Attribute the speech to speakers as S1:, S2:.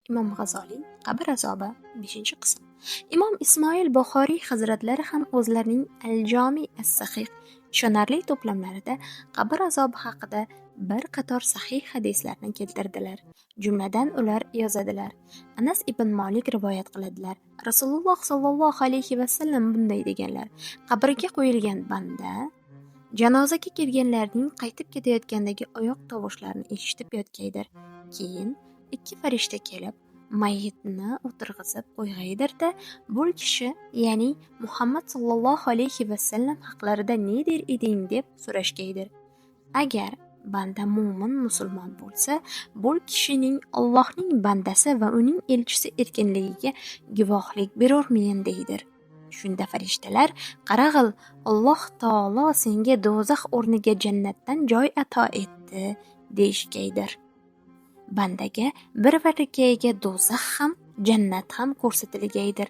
S1: Imom G'azoliy, Qabr azobi, 5-qism. Imom Ismoil Buxoriy hazratlari ham o'zlarining Al-Jomi as-Sahih ishonarli to'plamlarida qabr azobi haqida bir qator sahih hadislarni keltirdilar. Jumladan, ular yozadilar: Anas ibn Molik rivoyat qiladilar. Rasululloh sollallohu alayhi va sallam bunday deganlar: Qabrga qo'yilgan banda janozaga kelganlarning qaytib ketayotgandagi oyoq tovushlarini eshitib yotgaydir. Keyin ikki farishta kelib, mayyitni o'tirg'izib qo'yg'aydir-da, bu kishi, ya'ni Muhammad sollallohu alayhi va sallam haqlarida ne der eding deb so'rashgaydir. Agar banda mo'min musulmon bo'lsa, bu kishining Allohning bandasi va uning elchisi ekanligiga guvohlik berurmen deydir. Shunda farishtalar: "Qarag'il, Alloh taolo senga do'zax o'rniga jannatdan joy ato etdi", deyishgaydir. Bandaga bir varakayiga do'zax ham, jannat ham ko'rsatilgaydir.